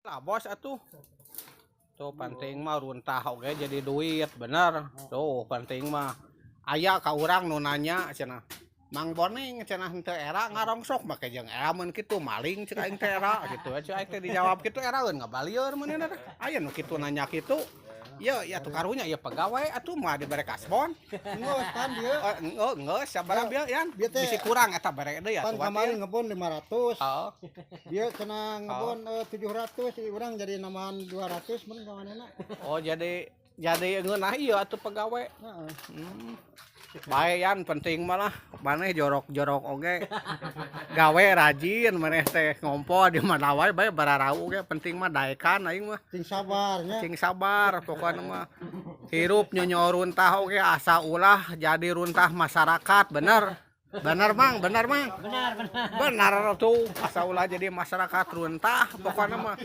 Lah, bos atuh. Tuh, penting mah runtah oge jadi duit, bener. Tuh, penting mah aya ka urang nu nanya cenah. "Mang Boneng," cenah, "henteu era ngarongsok make jeung era mun kitu maling," cek aing teh, "era," gitu. Cek aing teh dijawab kitu eraeun ngabalieur meuneuh. Aya nu kitu nanya kitu. Ieu ya tuh karunya ieu pegawai atuh mah dibere kasbon. Geus kan dia. Eh, geus sabaraha bil, Yan? Bieu teh Bisi kurang eta bere deui pan atuh. Kemarin ngebon 500. Oh. Dia kena ngebon 700, urang jadi nambahan 200 mun kawanana. Oh, jadi ngeunah ieu atuh pegawai. Heeh. Bae, Yan, penting malah maneh jorok-jorok oge gawe rajin, maneh teh ngompo di mana wae bae bararau ge, penting mah daekan aing mah. Cing sabar nya. Cing sabar pokoknya mah. Hirup nyonyo runtah oge asa ulah jadi runtah masyarakat, bener. Bener, Mang, bener, Mang. Benar, benar. Benar tuh, asa ulah jadi masyarakat runtah pokoknya mah.